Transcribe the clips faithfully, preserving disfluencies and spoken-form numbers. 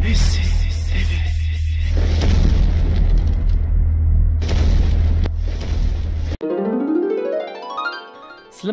Slam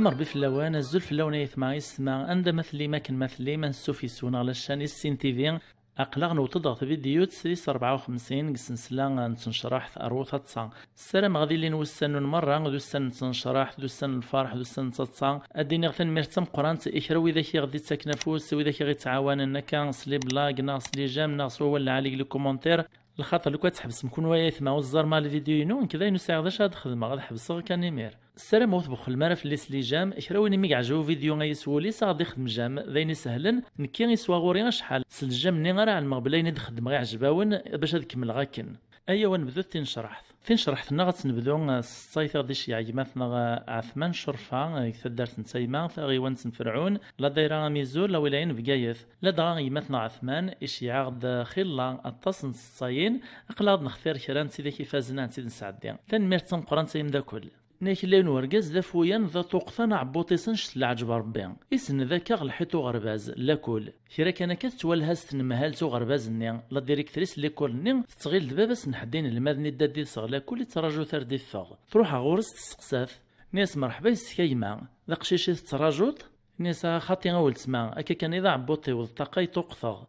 Rebbi fell-awen, azul fell-awen ay atma yessetma, anda ma tellim akken ma tellim, ansuf yes-wen ɣer la chaîne Issin T V. Aql-aɣ newweḍ-d ɣer tvidyut tis rebɛa u xemsin deg sensla n tnecraḥt ar taḍsa. Ssarameɣ ad ilin wussan-nwen merra d ussan n tnecraḥt, d ussan n lferḥ, d ussan n taḍsa. Ad d-iniɣ tanemmirt d tameqqrant i kra widak i ɣ-d-ittaken afus, widak i ɣ-ittɛawanen akka s les blagues neɣ s les j'aime neɣ s wawal lɛali deg les commentaires. Lxaṭer lukan ad tḥebsem kunwi ay atma ur teẓẓarem ara lvidyu-inu, nekk d ayen ur sɛiɣ d acu ad xedmeɣ, ad ḥebseɣ kan imir. Ssarameɣ ur tbuxxlem ara fell-i s les j'aime. Kra win i mi yeɛjeb uvidyu-a s wul-is, a ɣ-d-ixdem j'aime, d ayen isehlen. Nekki iswa ɣur-i acḥal. S les j'aime-nni ara ɛelmeɣ belli ayen i d-xeddmeɣ iɛjeb-awen, bac ad kemmleɣ akken. Ayaw ad nebdut tinecraḥt. Tinecraḥt-nneɣ ad tt-nebdu, eh, s tseḍsayt i ɣ-d-iceyyeɛ gma-tneɣ, eh, Ɛetman Curfa, eh, deg taddart n Tayma, taɣiwant n Ferɛun, la dayra Amizur, la wilaya n Bgayet. Ladɣa gma-tneɣ Ɛetman iceyyeɛ-aɣ-d, eh, xilla aṭas n tseḍsayin, aql-aɣ ad nextir kra n tidak ifazen ad tt-id-nesɛeddi. Tanemmirt d tameqqrant ay ameddakel. Nna-k llan urgaz d afuyan d aṭuqtan aɛebbuṭ-is annect n leɛǧeb Rebbi. Isenned akka ɣer lḥiṭ uɣerbaz, lakul. Kra kan akka tettwalha-s tnemhalt uɣerbaz-nni, la directrice n l'école-nni, tettɣil d baba-s n ḥedd inelmaden i dda-s ɣer lakul ittraǧu-t ar d-iffeɣ. Truḥ ɣur-s tesseqsa-t. Nna-yas merḥba yes-k a gma, d aqcic i tettraǧuḍ? Nna-yas a xaṭi a weltma, akka kan i d aɛebbuṭ-iw d ṭṭaqa i ṭuqteɣ.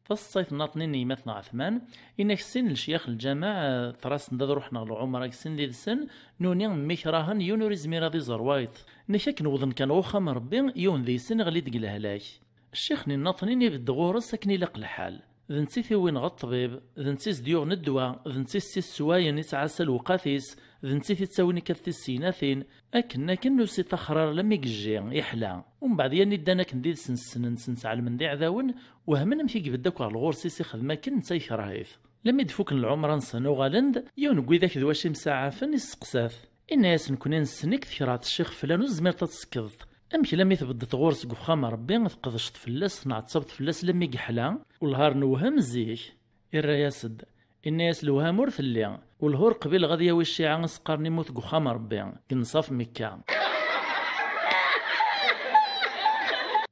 Taseḍsayt nnaṭnin n yemma-tneɣ Ɛetman, inna-k sin lecyax n lǧameɛ, eh, ṭṭrasen-d ad ruḥen ɣer lɛumra deg sin did-sen, nuni mmi krahen yiwen ur izmir ad iẓer wayeḍ. Inna-k akken wwḍen kan ɣer uxxam n Rebbi, yiwen deg-sen iɣli-d deg lehlak. Ccix-nni nnaṭnin ibedd ɣur-s akken ilaq lḥal. D netta i t-iwwin ɣer ṭṭbib, d netta i s-d-yuɣen ddwa, d netta i s-isswayen, ittɛassa lewqat-is, d netta i t-ittawin akka d tissegnatin, akken akken ur s-iṭaxxer ara alammi yejji, iḥla. Umbeɛd yerna ddan akken did-sen ssnen-ten, ttɛelmen d iɛdawen, wehmen amek i ibedd akk ɣer lɣurs-is ixdem akken netta yekreh-it. Lammi d-fuken lɛumra-nsen uɣalen-d, yiwen n widak d wacu imsaɛafen isteqsa-t. Inna-yas nekkni nessen-ik tekrheḍ ccix flan ur tezmireḍ ad teṣkdeḍ. Amek lammi tbeddeḍ ɣur-s deg uxxam n Rebbi, tqedceḍ fell-as, tneɛṣabeḍ fell-as lammi yeḥla? Wellah ar newhem zik. Irra-yas-d, inna-yas lewham ur telli, wellah ur qbileɣ ad yawi cciɛa aseqqar n imut deg uxxam n Rebbi, deg nnṣaf Mekka.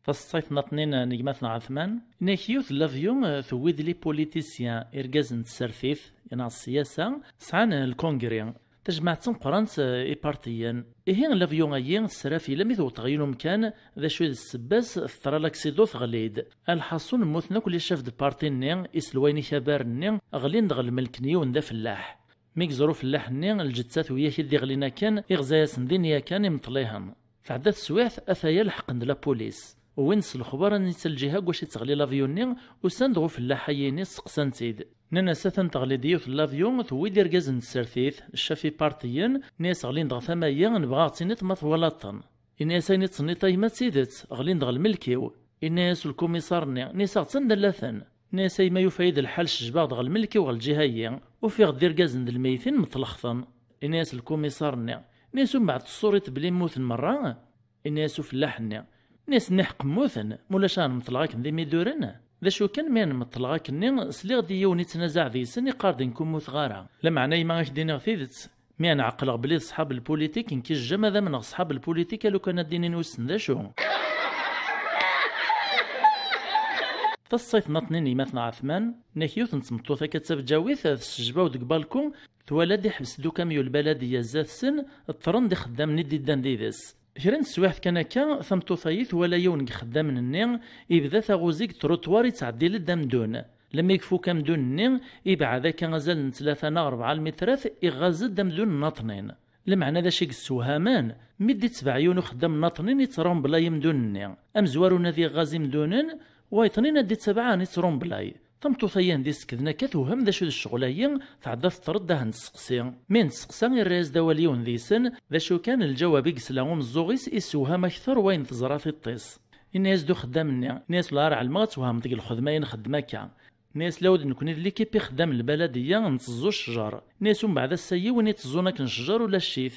Taseḍsayt nnaṭnin n gma-tneɣ Ɛetman, inna-k yiwet n l'avion, eh, tewwi-d les politiciens, irgazen n tsertit, neɣ s ssiyasa, sɛan, eh, lkongri. Tajmaɛt d tameqqrant, eh, ipartiyen. Ihi l'avion-ayi tesrafil almi tewweḍ ɣer yiwen umkan, d acu i d ssebba-s? Teḍra laksidu teɣli-d. Alḥaṣun mmuten akk les chefs de parti-nni, iselwayen ikabaren-nni, ɣlin-d ɣer lmelk n yiwen d afellaḥ. Mi yeẓra ufellaḥ-nni lǧetta tewwi-ak-id iɣlin akken, iɣza-yasen din yakan imeṭṭlihen. Tɛedda teswiɛt, ataya leḥqen-d la police. Wwin-d s lexbar anita lǧiha deg wacu i teɣli l'avion-nni, usan-d ɣer ufellaḥ-ayi-nni steqsan-t-id. Nnan-as atan teɣli-d yiwet n l'avion, tewwi-d irgazen n tsertit, ccaf ipartiyen, nni-as ɣlin-d ɣer tama-yi, nebɣa ad ɣ-tiniḍ ma twalaḍ-ten. Inna-as ayen i d-tenniḍ a yemma d tidet, ɣlin-d ɣer lmelk-iw. Inna-as lkumiṣar-nni, nni-as aɣ-tt anda llaten. Nni-as a yemma yufa-yi-d lḥal cejbaɣ-d ɣer lmelk-iw ɣer lǧiha-yi, ufiɣ-d irgazen d lmeytin meṭleɣ-ten. Inna-as lkumiṣar-nni, nni-as umbeɛd tessuriḍ belli mmuten merra? Inna-yas ufellaḥ-nni, nni-as nniḥeq mmuten, mulac ad nmeṭleɣ akken d imiduren? D acu kan, mi ad nmeṭleɣ akkenni, sliɣ-d i yiwen ittnazaɛ deg-sen, iqqar-d nekk ur mmuteɣ ara. Lameɛna yemma ad ak-d-iniɣ tidet, mi ad ɛeqleɣ belli d ṣṣḥab lpulitik, nekk ijjam ad amneɣ ṣṣḥab lpulitik, a lukan ad d-inin wissen d acu. Taseḍsayt nnaṭnin n yemma-tneɣ Ɛetman, nna-k yiwet n tmeṭṭut akka d tabǧawit, tessejbaw deg balku, twala-d iḥbes-d ukamyu lbaladiya zdat-sen, ṭṭren-d ixeddamen i d-iddan did-s. Kra n teswiɛt kan akka, tameṭṭut-ayi twala yiwen deg ixeddamen-nni ibda taɣuzi deg trottoir ittɛeddil-d amdun. Lammi ifuk amdun-nni, ibɛed akka azal n tlata neɣ rebɛa lmitrat, iɣɣaz-d amdun nnaṭnin. Lameɛna d acu i yessewhamen? Mi d-ittbeɛ yiwen uxeddam nnaṭnin ittrumbelay amdun-nni. Amezwaru-nni ad iɣɣaz imdunen, wayeṭnin ad d-ittabaɛen ittrumbelay. Tameṭṭut-ayi anda i sekden akka tewhem d acu d ccɣel-ayi, tɛedda teṭṭer-d ad ten-testeqsi. Mi ten-testeqsa, irra-yas-d awal yiwen deg-sen, d acu kan, lǧawab i yesla umeẓẓuɣ-is issewham akter wayen teẓra tiṭ-is. Inna-yas-d uxeddam-nni, inna-yas wellah ar ɛelmeɣ ad twehmeḍ deg lxedma i nxeddem akka. Inna-yas lawed nekkni d l'équipe ixeddamen lbaladiya nteẓẓu ccjer. Inna-yas umbeɛd ass-ayi win iteẓẓun akken ccjer ulac-it.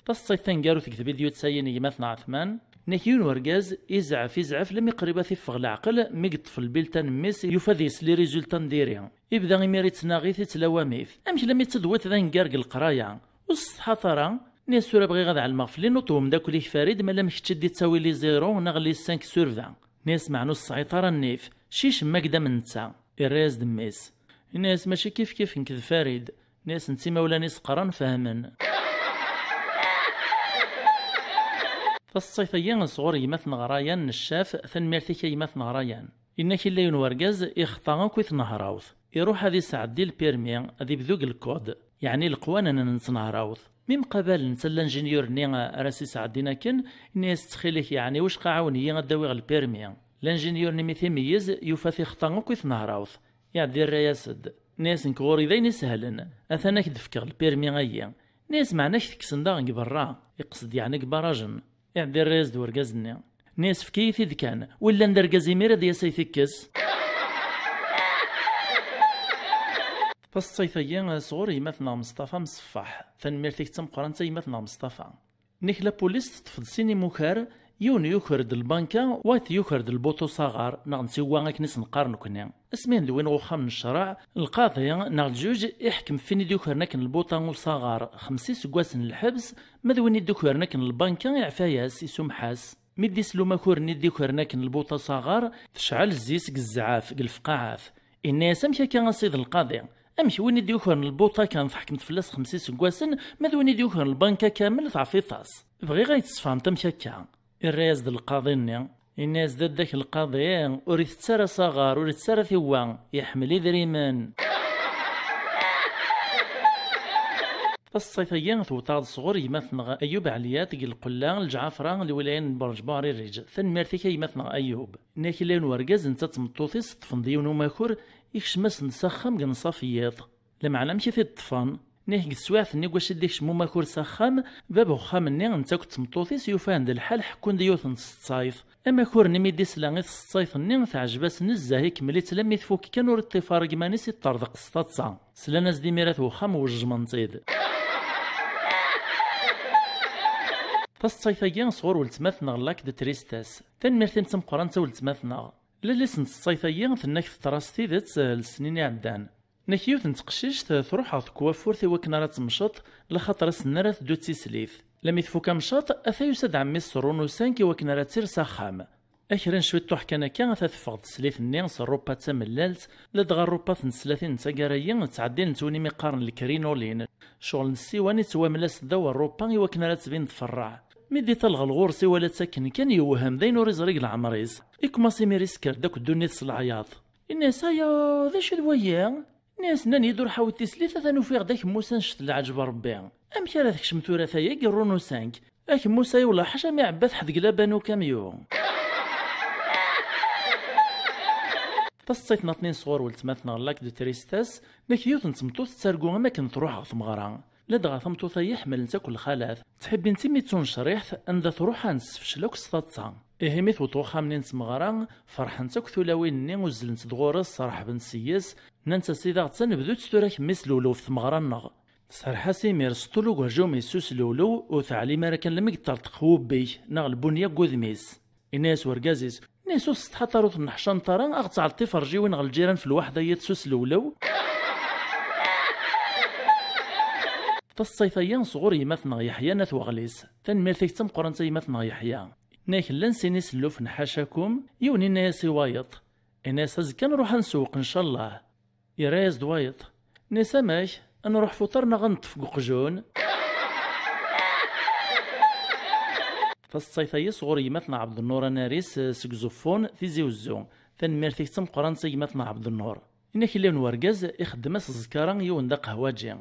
Taseḍsayt taneggarut deg tvidyut-ayi n gma-tneɣ Ɛetman, nna-k yiwen urgaz, izɛef, izɛef, lammi qrib ad t-iffeɣ leɛqel, mi yeṭṭef lbiltan n mmi-s, yufa deg-s les résultats n diri. Ibda imir ittnaɣ-it, ittlawam-it. Amek lammi d tadwiṭ d aneggar deg leqraya? Ur tessetḥaḍ ara? Ini-as: "Tura bɣiɣ ad ɛelmeɣ fell-i, nuṭ umeddakel-ik Farid, ma lam kečč i d-ittawi les zéro neɣ les cinq sur vingt." Ini-as: "Meɛna ur tesɛiḍ ara nnif, cicem-ak-d am netta." Irra-yas-d mmi-s. Ini-as: "Mačči kifkif nekk d Farid." Ini-as: "Netta imawlan-is qqaren fehmen." Taseḍsayt-agi sɣur gma-tneɣ Rayan n Ccaf, tanemmirt-ik a gma-tneɣ Rayan. Inna-k illa yiwen wergaz ixḍa akk i tnehrawt. Iruḥ ad isɛeddi lpirmi, ad ibdu deg lkod, yeɛni leqwanen n tnehrawt. Mi mqabalen netta lanjinyur-nni ara s-isɛeddin akken, inna-yas: "Ttxil-k, yeɛni wicqa ɛawen-iyi ad d-awiɣ lpirmi." Lanjinyur-nni mi t-imeyyez, yufa-t ixḍa akk i tnehrawt. Iɛeddi irra-yas-d. Inna-yas: "Nekk ɣur-i d ayen isehlen, atan ad k-d-fkeɣ lpirmi-ayi." Inna-yas: "Meɛna ad k-tekksen daɣen deg berra?" Iqsed yeɛni deg ibarajen. Iɛeddi irra-yas-d urgaz-nni. Inna-yas: "Efk-iyi-t-id kan, wi llan d argaz imir ad yas ay t-ikkes." Taseḍsayt-agi sɣur gma-tneɣ Meṣṭafa Mṣeffaḥ. Tanemmirt-ik d tameqqrant a gma-tneɣ Meṣṭafa. Nek la police teṭṭef-d sin imukar, yiwen yuker-d lbanka, wayeḍ yuker-d lbuṭu s aɣar, neɣ nsiwa akken i s-neqqar nekni. Asmi d-wwin ɣer uxxam n ccreɛ, lqaḍi neɣ lǧuǧ iḥkem ɣef win i d-yukren akken lbuṭa usaɣar xemsa iseggasen n lḥebs, ma d win i d-yukren akken lbanka iɛfa-yas, isumeḥ-as. Mi d-isla umakur-nni d-yukren akken lbuṭa usaɣar, tecɛel zzi-s deg zzɛaf, deg lefqaɛat. Inna-yas: "Amek akka a Sidi Lqaḍi? Amek win i d-yukren lbuṭa kan tḥekmeḍ fell-as xemsa iseggasen, ma d win i d-yukren lbanka kamel teɛfiḍ-as? Bɣiɣ ad yi-d-tesfehmeḍ amek akka." Irra-yas-d lqaḍi-nni, inna-yas: "Dadda-k lqaḍi ur itett ara s aɣar, ur itett ara tiwwa, iḥemmel idrimen." Taseḍsayt-agi tewweḍ-aɣ-d sɣur gma-tneɣ Ayub Ɛliyat deg Lqella, Lǧɛafra, lwilaya n Buɛrij Buɛririǧ. Tanemmirt-ik a gma-tneɣ Ayub. Inna-k illa yiwen wergaz netta d tmeṭṭut-is ṭṭfen-d yiwen umakur, ikcem-asen-d s axxam deg nnṣaf n yiḍ. Lameɛna amek i t-id-ṭṭfen? Nniɣ-k deg teswiɛt-nni deg wacu i d-ikcem umakur s axxam, bab uxxam-nni netta akked tmeṭṭut-is yufa-n-d lḥal ḥekkun-d yiwet n tseḍsayt. Amakur-nni mi d-isla i tseḍsayt-nni teɛjeb-as nezzeh, ikemmel-itt lammi tfuk kan ur iṭṭif ara deg iman-is, iṭṭerḍeq s taḍsa. Slan-as-d imir at wexxam wejjmen-t-id. Taseḍsayt-agi sɣur weltma-tneɣ Lac de Tristesse. Tanemmirt-im d tameqqrant a weltma-tneɣ. Lal-is n tseḍsayt-agi tenna-k teḍra s tidet, eh, lesnin iɛeddan. Nek yiwet n teqcict, eh, truḥ ɣer tkwafurt i wakken ara temceḍ, laxaṭer ass-nni ara teddu d tislit. Lami tfuk amecṭ, ata yusa-d ɛemmi-s s rrunusank i wakken ara tt-ires axxam. Akrin cwiṭuḥ kan akka, ata teffeɣ-d teslit-nni s rrupa d tamellalt, ladɣa rrupa n teslatin n taggara-yi ttɛeddilent win imi qqaren lkrinolin. Ccɣel n ssiwan ittwamel-as ddaw rrupa i wakken ara tbin tferreɛ. Mi d-iṭalɣel ɣur-s iwala-tt akken kan yewhem d ayen ur iẓri deg leɛmer-is. Ikmas imir isker-d akk ddunit s leɛyaḍ. Inna-yas: "Aya, d acu d waya?" Nni-as, nnan-iyi-d ur ḥawet tislit, atan ufiɣ-d akemmus annect n lɛeǧb n Rebbi. Amek ara tekcem tura tayagi rrun usank? Akemmus-a yewleḥ ḥaca mi ɛebba teḥdeg laban ukamyu. Taseḍsayt n aṭnin sɣur weltma-tneɣ Lac de Tristesse, nek yiwet n tmeṭṭut tettargu am akken truḥ ɣer tmeɣra. Ladɣa tameṭṭut-agi ḥemmlent akk lxalat, ttḥibbint imi d tunecriḥt, anda truḥ ad nessefcel akk s taḍsa. Ihi mi tewweḍ uxxam-nni n tmeɣra, ferḥent akk tulawin-nni, uzzlent-d ɣur-s, reḥbent seg-s, nnant-as: "Sidi, aɣ-tt-id-nebdu-tt tura kemmi s lewlew ɣef tmeɣra-nneɣ." Tserreḥ-as imir s ṭṭul ugerjum-is s uslewlew, ur teɛlim ara kan lmi yeṭṭerḍeq wubbi-k neɣ lbunya deg wudem-is. Inna-yas urgaz-is, inna-yas: "Ur tessetḥaḍ ara, ur tenneḥcaneḍ ara, aɣ-tt-ɛelṭ tiferjiwin ɣer lǧiran f lwaḥda yiḍ s uslewlew?" Taseḍsayt-agi sɣur yemma-tneɣ Yeḥya n At Weɣlis. Tanemmirt-ik d tameqqrant a yemma-tneɣ Yeḥya. Inna-k llan sin isellufen ḥacakum, yiwen inna-yas i wayeḍ, inna-yas: "Azekka ad nruḥ ad nsewweq ncallah." Yerra-yas-d wayeḍ, inna-yas: "Amek? Ad nruḥ fuṭer neɣ ad neṭṭef deg uqjun?" Taseḍsayt-agi sɣur gma-tneɣ Ɛebdennur Anaris, eh, seg Uẓeffun, Tizi Wezzu. Tanemmirt-ik d tameqqrant a gma-tneɣ Ɛebdennur. Inna-k illa yiwen wergaz ixeddem-as ẓẓkara i yiwen d aqehwaǧi.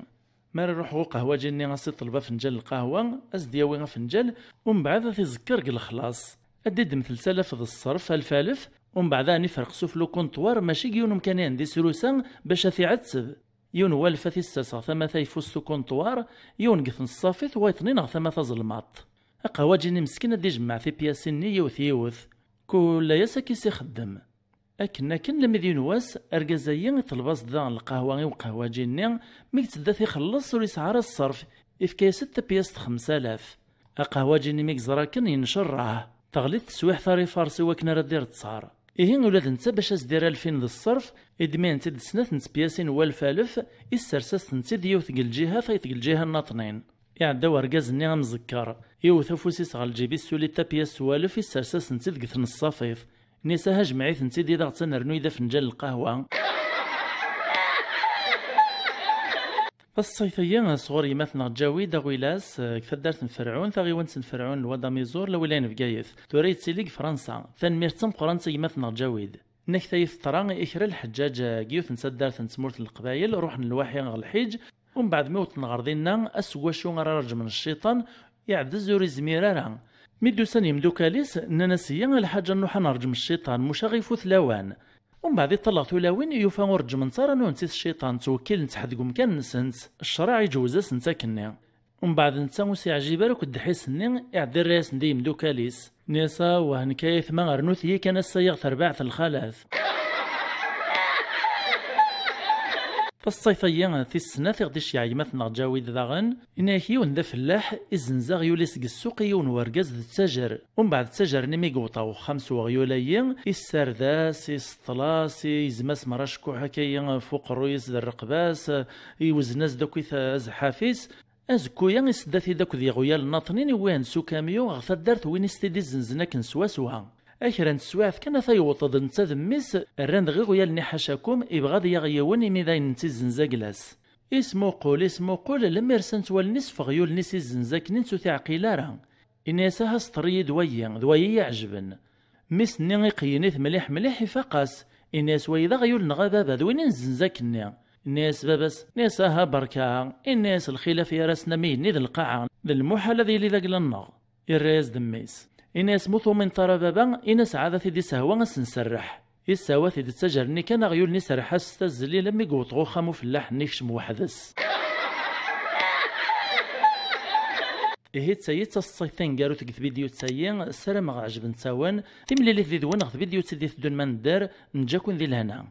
Mi ara iruḥ ɣer uqehwaǧi-nni a s-iṭleb afenǧal n lqahwa, a s-d-yawi afenǧal, umbeɛd a t-iẓekker deg lexlaṣ. Ad d-iddem telt alaf d ṣṣerf, alef alef, umbeɛd a n-iferq sufell ukunṭwar, mačči deg yiwen umkan i n-d-isrusa bac a t-iɛetteb. Yiwen walef a t-issers ɣer tama tayeffust ukunṭwar, yiwen deg tneṣṣafit, wayeḍnin ɣer tama tazelmaḍt. Aqehwaǧi-nni meskin ad d-ijemmeɛ tipyasin-nni yiwet yiwet. Kul ass akka i s-ixeddem. Akken, akken, lammi d yiwen wass, argaz-agi iṭleb-as-d daɣen lqahwa i uqehwaǧi-nni, mi yettedda ad t-ixelleṣ ur yesɛi ara ṣṣerf, ifka-yas-d tapyast xemsa alaf. Aqehwaǧi-nni mi yeẓra akken yencerreḥ, teɣli-t teswiɛt ara ifaṛes i wakken ara d-ireḍṣar. Ihi ula d netta bac a s-d-irr alfin d ṣṣerf, iddem-int-id snat n tepyasin n walef alef, issers-as-tent-id yiwet deg lǧiha tayeḍ deg lǧiha n aṭnin. Iɛedda wergaz-nni amẓekker, iwet afus-is ɣer lǧib-is, suli tapyas s walef, issers-asen-tt-id deg tneṣṣafit. Nisa ha jmeɛ-iten-id, ad aɣ-tt-nernu d afenǧal n lqahwa. Taṣṣayt-agi sɣur yemma-tneɣ Ǧawid Aɣwilas, eh, deg taddart n Ferɛun, taɣiwant n Ferɛun, lwad amiẓur, la wilayt n Bgayet. Tura yettili deg Fransa. Tanemmirt d tameqqrant a yemma-tneɣ Ǧawid. Nnekta i teḍra i kra lḥeǧǧaǧ deg yiwet n taddart n tmurt n Leqbayel, ruḥen lwaḥi ɣer lḥiǧ, umbeɛd mi wwḍen ɣer dinna, ass n wacu ara reǧmen cciṭan, iɛdez ur izmir ara. Mi d-usan yemdukal-is, nnan-as: "Iyya a lḥaǧ a nruḥ ad nerǧem cciṭan, muc aɣ-ifut lawan." Umbeɛd iṭṭalleɣ tulawin, yufa ur reǧment ara nunti s cciṭan, ttwekkilen-tt ḥed deg umkan-nsent, ccṛeɛ iǧewwez-asent akkenni. Umbeɛd netta ur s-iɛjib ara akk ddḥis-nni, iɛedda irra-yasen-d i yemdukal-is. Nni-as: "Awah, nekk ay aytma, rnut-iyi kan ass-a yiɣ terbaɛt n lxalat." Taṣṣayt-agi tis snat i ɣ-d-iceyyeɛ gma-tneɣ Ǧawid daɣen, yenna-ak yiwen d afellaḥ, izzenz aɣyul-is deg ssuq i yiwen wergaz d ttajer. Umbeɛd ttajer-nni mi yewweḍ ɣer uxxam s weɣyul-agi, issared-as, iseṭṭel-as, izem-as merra acekkuḥ akka-yi f uqerruy-is d rreqba-s, iwzen-as-d akkit azeḥḥaf-is. Azekku-ya isedda-t-id akked yiɣyal nnaṭnin i wwihen s ukamyu ɣer taddart win i s-t-id-izzenzen akken swaswa. A kra n teswiɛt kan ata yewweḍ-d netta d mmi-s, rran dɣa iɣyal-nni ḥacakum, ibɣa ad yaɣ yiwen imi d ayen netta izzenz agla-s. Ismuqul, ismuqul, lemmer sant wallen-is f uɣyul-nni s-izzenz akken i tt-ur t-iɛqil ara. Ini-as: "Aha sṭer-iyi-d wayi, d wayi i yi-iɛejben." Mmi-s-nni iqeyyen-it mliḥ mliḥ, ifaq-as. Ini-as: "Wayi d aɣyul-nneɣ a baba, d win i nezzenz akkenni." Ini-as baba-s, ini-as: "Aha berka." Ini-as: "Lxilaf gar-asen am igenni d lqaɛa, d lmuḥal ad yili d agla-nneɣ." Irra-yas-d mmi-s. Ini-as: "Ma ur tumineḍ ara baba, ini-as ɛad ad t-id-isehwa ad s-nserreḥ." Yessehwa-t-id ttajer-nni kan aɣyul-nni, iserreḥ-as s tazzli, lammi yewweḍ ɣer uxxam ufellaḥ-nni ikcem weḥd-s. Ihi d tayi i d taseḍsayt taneggarut deg tvidyut-ayi, ssarameɣ ɛejbent-awen. Timlilit did-wen ɣer tvidyut i d-iteddun ma nedder, neǧǧa-ken di lehna.